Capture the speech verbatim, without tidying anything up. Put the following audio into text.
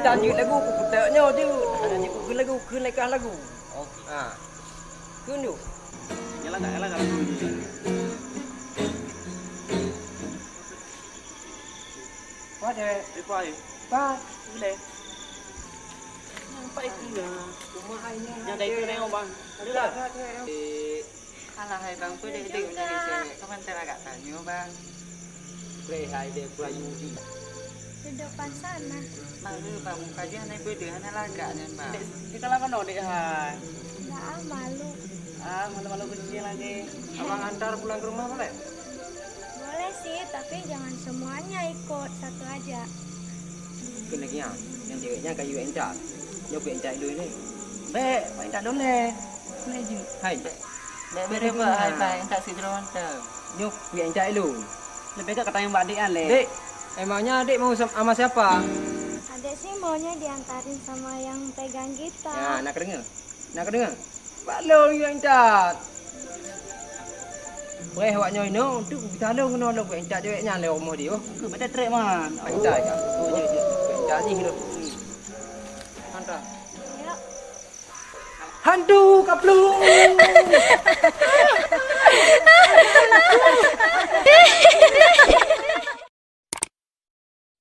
Dan jeuet lagu, ku kutek nyoe jeuet. Hana jeuet kukheun lagu, kheun lé kah lagu. Oke. Ha. Kheun yuk. Nyala tak, nyala tak lagu ni? Wah, dek. Siapa, eh? Pak. Boleh. Nampak itu dah. Rumah airnya. Yang dari tu tengok, bang. Ada tak? Ada, ada. Eh, Alah, hai bang, peue dek-dek meunyoe cewek, keuman teuh lagak tanyoe, bang. Preh hai dek, pura Yudi. Duduk pasar nah. Malu, bang, muka jih hana beudeuh, hana lagak nyan, bang. Dek, kita lama no, dek, hai. Dah ah, malu. Ah, malu-malu kucing lagi. Abang antar pulang ke rumah boleh? Boleh sih, tapi jangan semuanya ikut, satu aja. Kena lagi, ha. Yang ceweknya kayu entat. Nyoe ku entat dulu ni. Bek, ku entat dulu ni. Boleh je. Hai. Bek, bek, bek, hai, hai, entat sidroe mantap. Nyoe ku entat dulu. Lebih dekat kata yang Mbak Dik kan, Lek? Dek, emangnya adik mau sama, sama siapa? Adik sih maunya diantarin sama yang pegang gitar. Ya, nak dengar? Nak dengar? Bak lôn nyang that. Preh awak nyoe inoe, untuk geutalong keunoe lôn, geuintat cewek nyan lé rumoh di, oh. Keu beda trek, man. Intat ka. Oh, jeuet, jeuet. Geuintat jih lôn. Mantap. Ya. Hantu kaplung.